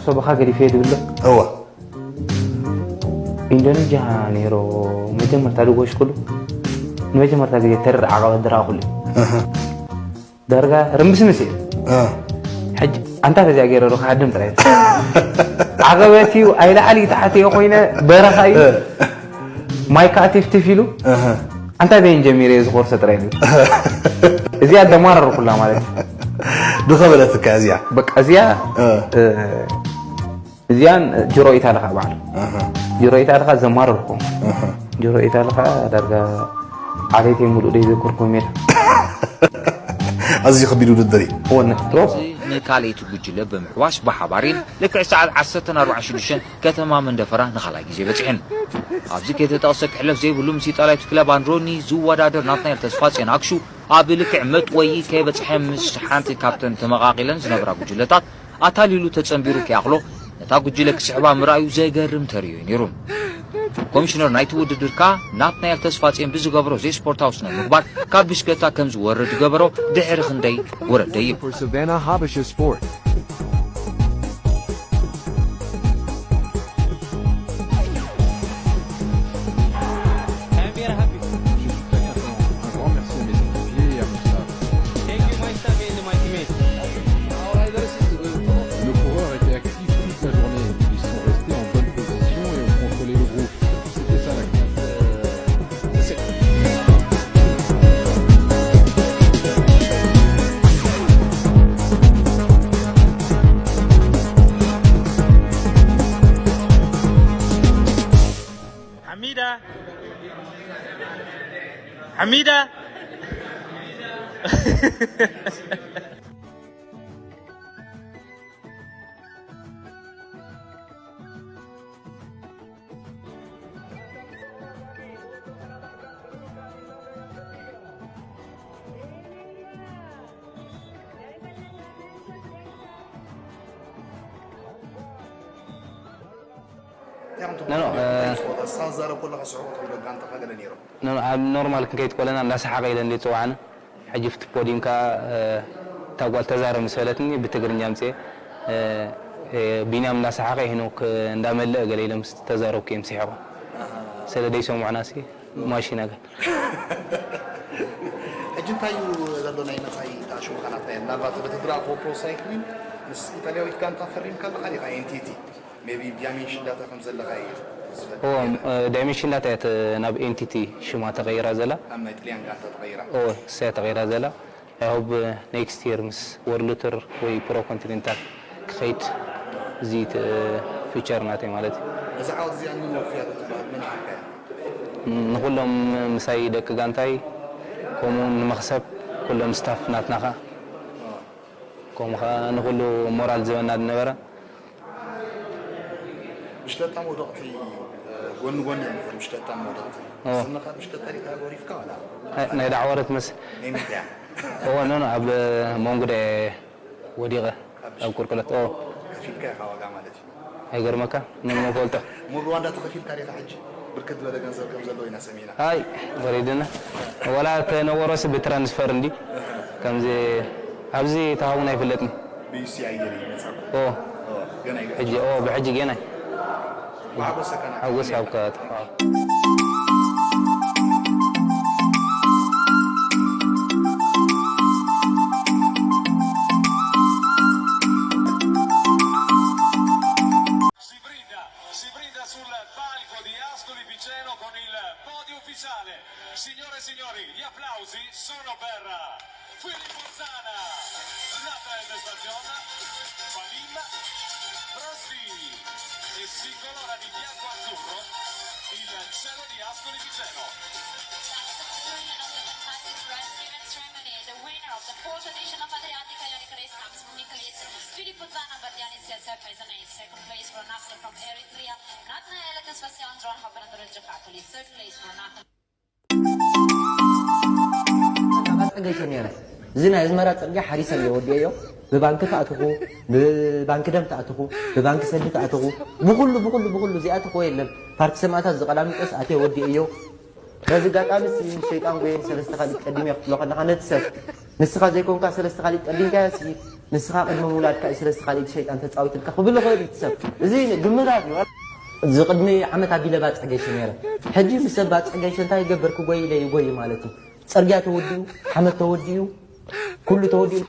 ሰብኻ ገዲፈ ድብሎ እዋ። ኢንዶኔዥያ ነይሮ መጀመርታ ድጎሽኩሉ ንመጀመርታ ግዜ ተርር ዓቐበት ድረኣኹሉ። ዳርጋ ርምስምስ እዩ። ሕጂ ኣንታ ተዚኣ ገይረ ዶ ክሃድም ጥራይ። ዓቐበት እዩ፣ ኣይላዕሊ ታሕቲ እዩ ኮይነ፣ በረኻ እዩ። ማይ ከዓ ቲፍቲፍ ኢሉ ኣንታ በይን ጀሚረ እየ ዝኮርሰ ጥራይ ኢሉ። እዚኣ ደማረርኩላ ማለት እዩ። ድኸበለትካ እዚኣ። በቃ እዚኣ እዚኣን ጅሮ ኢታሊ ከዓ ባዕሉ ጅሮ ኢታሊ ከዓ ዘማረርኩ። ጅሮ ኢታሊ ከዓ ዳርጋ ዓሌተይ ሙሉእ ደይዘክርኩም ኢለ። ኣዝዩ ከቢድ ውድድር እዩ። እወ፣ ሮብ። ንካልኣይቲ ጉጅለ ብምሕዋስ ብሓባር ኢን ልክዕ ሰዓት ዓሰርተ ኣርባዕተ ሽዱሽተ ከተማ መንደፈራ ንኻልኣይ ግዜ በጺሐን። ኣብዚ ከይተጠቕሰ ክሕለፍ ዘይብሉ ምስ ኢጣልያዊት ክለብ ኣንድሮኒ ዝወዳደር ናትናኤል ተስፋጽዮን ኣክሹ ኣብ ልክዕ መጥወዪ ከይበጽሐ ምስ ሓንቲ ካብተን ተመቓቒለን ዝነበራ ጉጅለታት ኣታሊሉ ተጸንቢሩ ከይኣኽሎ ነታ ጉጅለ ክስሕባ ምርኣዩ ዘገርም ተርእዮ እዩ ነይሩ። ኮሚሽነር ናይቲ ውድድር ከኣ ናትናኤል ተስፋጽዮን ብዝገበሮ ዘይስፖርታዊ ስነ ምግባር ካብ ብሽክለታ ከም ዝወርድ ዝገበሮ ድሕሪ ክንደይ ወረደ እዩ። For Savannah Habesha Sport. I'm very happy. Je suis très content. Un grand merci à mes équipiers et à mon staff. Thank you, my staff and my teammates. Le coureur était actif toute la journée. Ils sont restés en bonne position et ont contrôlé le groupe. C'était ça la classe. حميدة. حميدة. ሳዛረብ ከለኻ ስሕቑ ትብሎ ጋንታኻ ገለ ነይሮም። ኣብ ኖርማል ክንከይድ ከለና እንዳሰሓቐ ኢለን ዝፀዋዕና። ሕጂ ፍቲ ፖዲም ከዓ እታ ጓል ተዛረብ ምስ በለትኒ ብትግርኛ ምፅኤ ቢንያም እንዳሰሓቐ ሄኖክ እንዳመለአ ገለ ኢሎም ምስ ተዛረብኩ እዮም ስሒቖም። ስለ ደይሰምዑና ሲ ማሽና ግን ሕጂ እንታይ እዩ ዘሎ ናይ መፃኢ እታ ሽሙኻ ናትናያ ምናልባት በቲ ድራጎ ፕሮ ሳይክሊን ምስ ኢጣልያዊት ጋንታ ፈሪምካ ኣለኻ ዲኻ ኤንቲቲ ሜቢ ዳይሜንሽን ዳታ ከም ዘለኻ እየ ዝፈልጥ እዎ ዳይሜንሽን ዳታ እያ ናብ ኤንቲቲ ሽማ ተቐይራ ዘላ ኣብ ናይ ጥልያን ጋንታ ተቐይራ እዎ እሳ እያ ተቐይራ ዘላ I hope next year ምስ ወርልድ ቱር ወይ ፕሮ ኮንቲኔንታል ክኸይድ እዚ ፊውቸር ናተይ ማለት እዩ ነዛ ዓወት እዚኣ ንወፍያ ትበሃል መን ይሃብካያ ንኩሎም ምሳይ ደቂ ጋንታይ ከምኡ ንመክሰብ ኩሎም ስታፍ ናትና ከዓ ከምኡ ከዓ ንኩሉ ሞራል ዝህበና ዝነበረ ብሽተታ መውደቕቲ ጎኒ ጎኒ እዮም ዝኮኑ ብሽተታ መውደቕቲ ስንኻ ብሽተታ ዲካ ጎሪፍካ ዋላ ናይ ዳዕወረት መስ ናይ ሚድያ እዎ ኖ ኣብ መንጉደ ወዲቐ ኣብ ቁልቁለት ኦ ከፊልካ ኢኻ ዋጋ ማለት እዩ ኣይገርመካ ምን መፈልጦ ሙሉ ሩዋንዳ ተኸፊልካ ዲኻ ሕጂ ብርክት ዝበለ ገንዘብ ከም ዘለዎ ኢና ሰሚዕና ኣይ ወሪድና ወላ ተነበሮስ ብትራንስፈር እንዲ ከምዚ ኣብዚ ተሃውን ኣይፍለጥን ብዩሲ ኣየር ይመጻኩም ኦ ገና ይገ ሕጂ ኦ ብሕጂ ገና ማዕጎሰካ ሓጎስ ሃብካ ተፋ Si brinda, si brinda sul palco di Ascoli Piceno con il podio ufficiale. Signore e signori, gli applausi sono per Filippo Zana, Nathan Estación, Falim, Rossi e si colora di bianco-azzurro il cielo di Ascoli Piceno. The winner of the fourth edition of Adriatic Ionic Race comes from Italy. It's Filippo Zana Bardiani, C S F Aisanay. Second place for Nasser from Eritrea. Natnael Tesfasian, John Hopper and Giocatoli. Third place for Nathan. ጸገይተ ነረ እዚ ናይ ኣዝመራ ጽርግያ ሓሪሰ እየ ወዲአዮ ብባንክ ተኣትኹ ብባንክ ደም ተኣትኹ ብባንክ ሰዲ ተኣትኹ ብኩሉ ብኩሉ ብኩሉ እዚኣትኹ የለን ፓርክ ሰማእታት ዝቀላሚጦስ ኣትየ ወዲአዮ በዚ ጋጣሚ ሸይጣን ጎየን ሰለስተ ካልእ ቀዲም እየ ክትብሎ ከለካ ነቲ ሰብ ንስኻ ዘይኮንካ ሰለስተ ካሊድ ቀዲምካዮ ሲ ንስኻ ቅድሚ ምውላድካ እዩ ሰለስተ ካሊድ ሸይጣን ተጻዊትልካ ክብል ይኽእል እዩ እቲ ሰብ። እዚ ግምታት እዩ። እዚ ቅድሚ ዓመት ኣቢለ ባጽዕ ገይሸ ነይረ። ሕጂ ምስ ሰብ ባጽዕ ገይሸ እንታይ ይገብር ክጎይ ኢለ ይጎይ ማለት እዩ። ጽርግያ ተወዲኡ፣ ሓመድ ተወዲኡ፣ ኩሉ ተወዲኡ።